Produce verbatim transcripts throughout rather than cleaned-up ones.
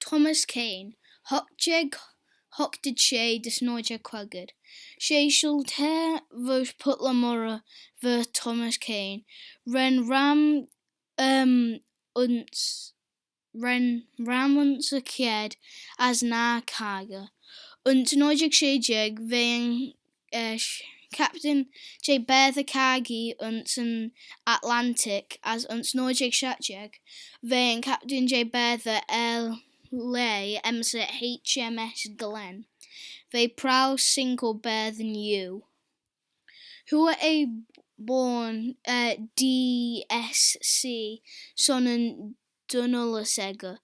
Thomas Kane, hoght jeig hoght dy shey dys noa jeig queig ad. She shilt er voish Putla Murra va Thomas Kane. Ren ram, um, ayns, ren ram ayns y chied as ny caggey. Ayns noa jeig shey jeig, v'eh yn eh, sh-, captan jeh baatey caggee ayns yn Atlantic, as ayns noa jeig shiaght jeig, v'eh yn captan jeh baatey er lheh enmyssit H M S Glenn. V'eh prowal sinkail baatey yn iu. Hooar eh boayrn, eh, D S C son yn dunnallys echey,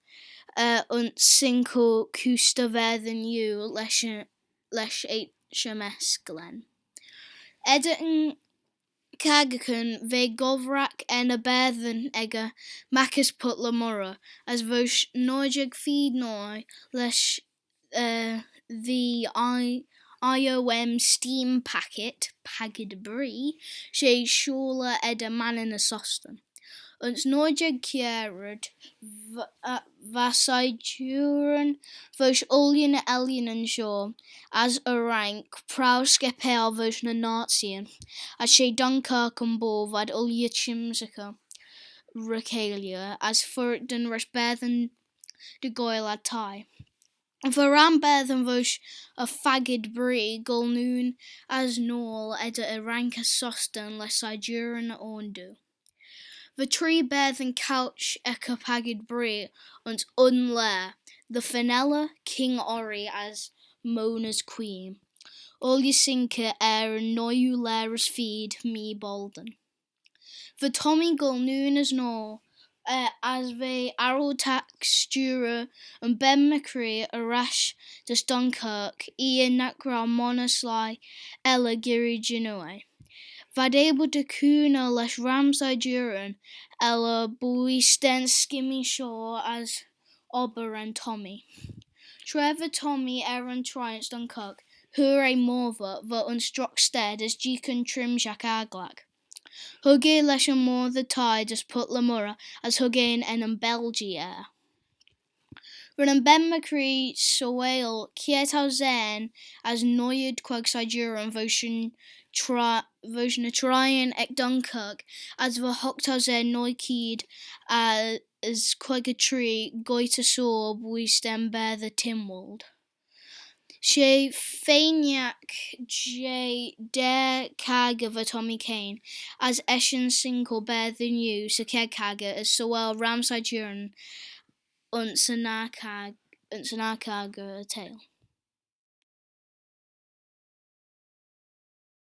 eh, ayns sinkail coostey baatey yn iu lesh, lesh H M S Glenn. Eddyr yn caggaghyn v'eh gobbraghey er ny baatey echey mac as Putla Murra, as voish noa jeig feed noa lesh, eh, the I-, I O M steam packet, paggad bree, she shiaulley eddyr Mannin as Sostyn. Ayns noa jeig kiart, va, eh, va sidooryn voish ooilley ny h-ellanyn shoh as y Fraank prowal scapail voish ny Nazian, as she Dunkirk yn boayl v'ad ooilley çhymsaghey ry-cheilley, as fuirraghtyn rish baatey dy ghoaill ad thie. Va ram baatey voish y phaggad bree goll noon as noal eddyr y Fraank as Sostyn lesh sidooryn y hondoo. Va tree baatey caillt ec y phaggad bree ayns un laa, the Fenella, King Orry as Mona's Queen, ooilley sinkey er yn nuyoo laa as feed Mee Boaldyn. Va Tommy goll noon as noal, eh, as v'eh arryltagh stiurey yn ben-my-chree er ash dys Dunkirk, oie nagh row monney sleih elley girree jannoo eh. V'ad abyl dy cooney lesh ram sidooryn elley bwooise da'n skimmee shoh as obbyr ren Tommy. Tra va Tommy er yn traie ayns Dunkirk, hooar eh moddey va ayns droghstayd as jeeaghyn trimshagh agglagh. Hug eh lesh yn moddey thie dys Putla Murra as hug eh yn ennym Belgy er. Ren yn ben-my-chree sauail kiart housane as nuy cheead queig sidooryn voish yn tra-, voish ny traieyn ec Dunkirk, as va hoght housane nuy cheead as queig as tree goit ayns shoh bwooise da'n baatey Tynwald. She feinnagh jeh daa caggey va Tommy Kane, as eshyn sinkail baatey yn iu 'sy chied caggey as sauail ram sidooryn ayns yn nah cag-, ayns yn nah caggey y theihll.